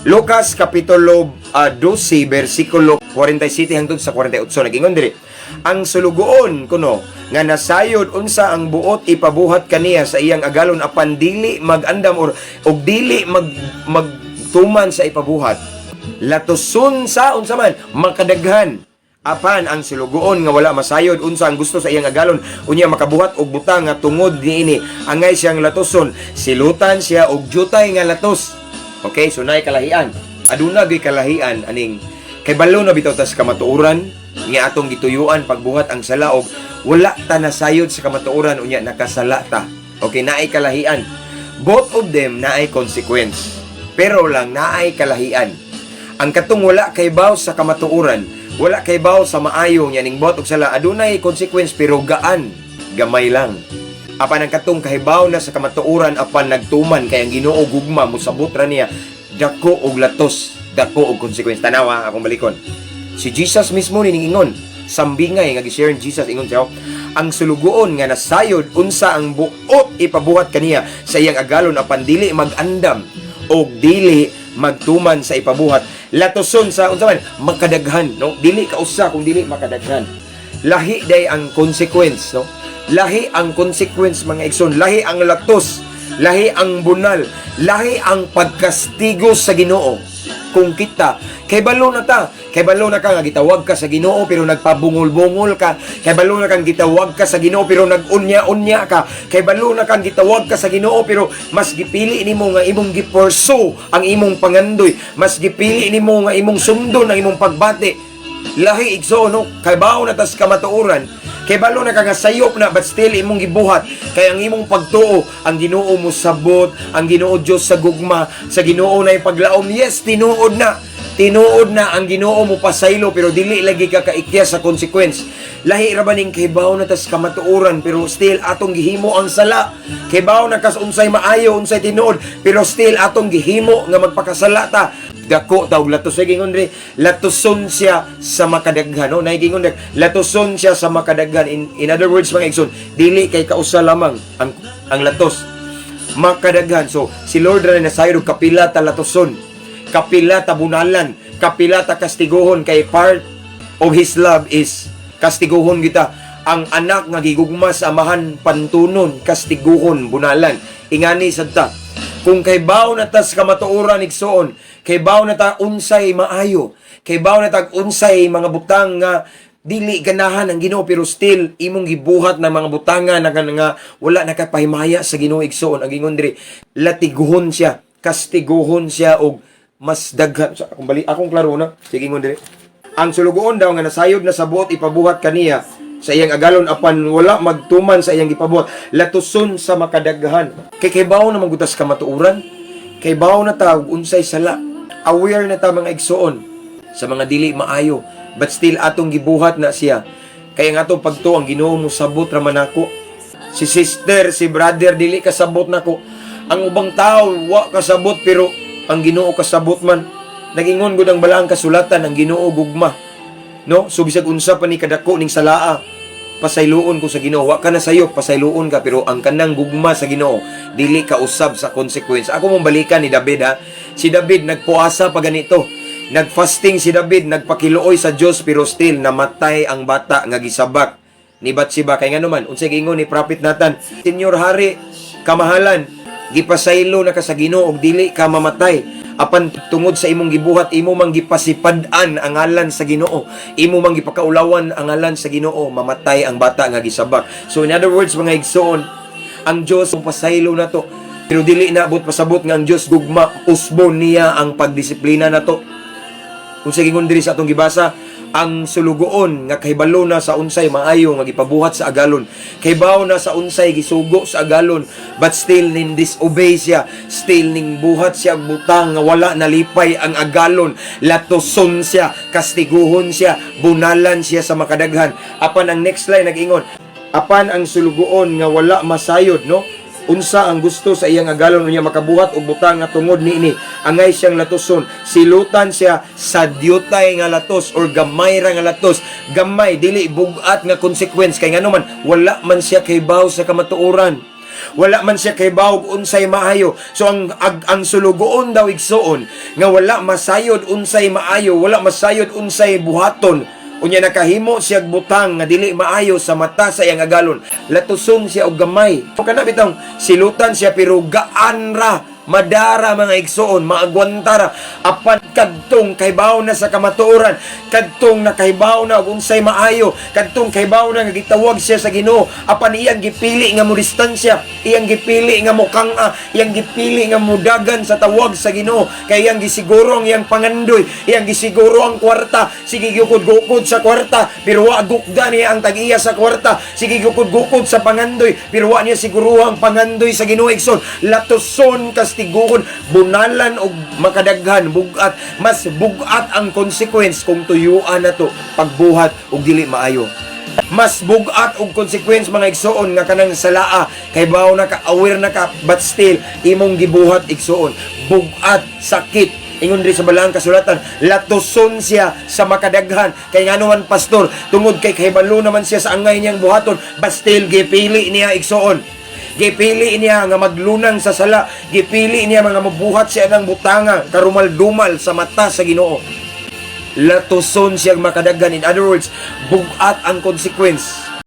Lucas kapitulo 12 bersikulo 47 hangtod sa 48, nagingon diri: Ang sulugoon kuno nga nasayod unsa ang buot ipabuhat kaniya sa iyang agalon apan dili magandam or og dili magtuman sa ipabuhat, latuson sa unsa man makadaghan. Apan ang sulugoon nga wala masayod unsa ang gusto sa iyang agalon, unya makabuhat og butang nga tungod niini angay siyang latuson, silutan siya og jutay nga latos. Okay, so naay kalahian. Aduna gyud kalahian aning kay balo na bitaw tas kamatuoran nga atong gituyuan pagbuhat ang sala og wala ta nasayod sa kamatuoran, unya nakasala ta. Okay, naay kalahian. Both of them naay consequence. Pero lang naay kalahian. Ang katong wala kay baw sa kamatuoran, wala kay baw sa maayo nya ning buhat og sala, adunay consequence pero gaan, gamay lang. Apan ang katong kahibaw na sa kamatuoran apan nagtuman, kay ang Ginoo gugma, mosabot ra niya, dako og latos, dako og consequence. Tanawa, akong balikon. Si Jesus mismo ni ingon, sambingay nga gi-share ni Jesus, ingon siya, ang sulugoon nga nasayod unsa ang buot ipabuhat kaniya sa iyang agalon apan dili magandam og dili magtuman sa ipabuhat, latuson sa unsa man makadaghan, no? Dili ka usa kung dili makadaghan. Lahi day ang consequence, no? Lahi ang consequence, mga igsoon. Lahi ang latos, lahi ang bunal, lahi ang pagkastigo sa Ginoo kung kita kay balo na ta, kay balo na ka nga gitawag ka sa Ginoo pero nagpabungol-bungol ka, kay balo na kang gitawag ka sa Ginoo pero nag-unya-unya ka, kay balo na kang gitawag ka sa Ginoo pero mas gipili nimo nga imong gi-pursue ang imong pangandoy, mas gipili nimo nga imong sundon ang imong pagbati. Lahi, igsoon, no? Kay bawo na tas kamatuoran, kay balo na ka nga sayop na, but still imong gibuhat kay ang imong pagtuo ang Ginoo mo sabot, ang Ginoo Dios sa gugma, sa Ginoo na paglaom. Yes, tinuod na, tinuod na ang Ginoo mo pasaylo, pero dili lagi ka kaikya sa consequence. Lahi ra ba ning kay na tas kamatuoran pero still atong gihimo ang sala? Kay na kas unsay maayo, unsay tinuod, pero still atong gihimo nga magpakasala ta, dako ta og latos. Ay gingon diri, latuson siya sa makadaghan, no? Nay gingon diri, latuson siya sa makadaghan. In other words, mga igsoon, dili kay kausa lamang ang latos, makadaghan. So si Lord ra nasayod og kapila ta latuson, kapila ta bunalan, kapila ta kastiguhon, kay part of His love is kastiguhon kita. Ang anak nga gigugma sa amahan, pantunon, kastiguhon, bunalan. Ingani sad ta kung kay baw na tas kamatuoran, igsoon, kay baw na ta unsay maayo, kay baw na ta unsay mga butang nga dili ganahan ang Ginoo, pero still imong gibuhat na mga butanga na nga wala nakapahimaya sa Ginoo, igsoon, ang gingon diri, latiguhon siya, kastiguhon siya og mas daghan. So, akong bali, akong klaro na. Sige, ingon diri, ang sulugoon daw nga nasayod na sa buot ipabuhat kaniya sa iyang agalon apan wala magtuman sa iyang gipabuhat, latuson sa makadaghan. Kay kaybaw na manggutas kamatuoran, kay baw na ta og unsay sala, aware na ta, mga igsoon, sa mga dili maayo, but still atong gibuhat na siya kay ang atong pagtuo, ang Ginoo mo sabot ra man ako, si sister, si brother dili kasabot nako, ang ubang tao wa kasabot, pero ang Ginoo kasabot man. Nagingon gud ang balaang kasulatan, ang Ginoo gugma, no? So bisag unsa pa ni kadako ning salaa, pasayloon ko sa Ginoo. Wa ka na sayo, pasayloon ka, pero ang kanang gugma sa Ginoo dili ka usab sa consequence. Ako mong balikan ni David, ha. Si David nagpuasa pa ganito. Nagfasting si David, nagpakiluoy sa Dios, pero still namatay ang bata nga gisabak ni Batseba. Kay ngano man, unsay giingon ni Prophet Nathan? "Senyor Hari, kamahalan, gipasaylo na ka sa Ginoo og dili ka mamatay. Apan tungod sa imong gibuhat, imo mang gipasipad-an ang ngalan sa Ginoo, imo mang gipakaulawan ang ngalan sa Ginoo, mamatay ang bata nga gisabak." So in other words, mga igsoon, ang Dios ang pasaylo nato, pero dili na abot pasabot nga ang Dios gugma, usbon niya ang pagdisiplina nato. Kung sa gingon diri sa atong gibasa, ang sulugoon nga kahibalo na sa unsay maayo nga gipabuhat sa agalon, kahibaw na sa unsay gisugo sa agalon, but still ning disobey siya, still ning buhat siya og butang nga wala nalipay ang agalon, latuson siya, kastiguhon siya, bunalan siya sa makadaghan. Apan ang next line nag-ingon, apan ang sulugoon nga wala masayod, no, unsa ang gusto sa iyang agalon, unya makabuhat og butang nga tungod niini angay siyang latuson, silutan siya sa dyutay nga latos or gamay ra nga latos. Gamay, dili bugat nga consequence, kay ngano man wala man siya kahibaw sa kamatuoran. Wala man siya kahibaw og unsay maayo. So ang sulugoon daw, igsuon, nga wala masayod unsay maayo, wala masayod unsay buhaton, unya nakahimo siya butang nga dili maayo sa mata sa iyang agalon, latuson siya og gamay. Kana bitong silutan siya, pero gaan ra madara, mga igsuon, maagwanta ra. Apan kadtong kahibaw na sa kamatuoran, kadtong nakahibaw na og unsay maayo, kadtong kahibaw na nga gitawag siya sa Ginoo, apan iyang gipili nga mo distansya, iyang gipili nga mokang-a, iyang gipili nga mudagan sa tawag sa Ginoo, kay iyang gisiguro ang iyang pangandoy, iyang gisiguro ang kwarta. Sige gukod-gukod sa kwarta, pero wa gukda niya ang tag-iya sa kwarta. Sige gukod-gukod sa pangandoy, pero wa niya siguro ang pangandoy sa Ginoo, igsoon. Latuson, kastiguhon, bunalan og makadaghan, bugat, mas bugat ang consequence kung tuyuan na to pagbuhat og dili maayo. Mas bugat og consequence, mga igsuon, nga kanang salaa kay baw na ka, aware na ka, but still imong gibuhat, igsuon. Bugat, sakit. Ingon diri sa Balaang Kasulatan, latuson siya sa makadaghan. Kay ngano man, pastor? Tungod kay kahibalo naman siya sa angay niyang buhaton, but still gipili niya, igsuon. Gipili niya nga maglunang sa sala. Gipili niya mga mabuhat siya ng butanga, karumal-dumal sa mata sa Ginoo. Latuson siya makadaghan. In other words, bugat ang consequence.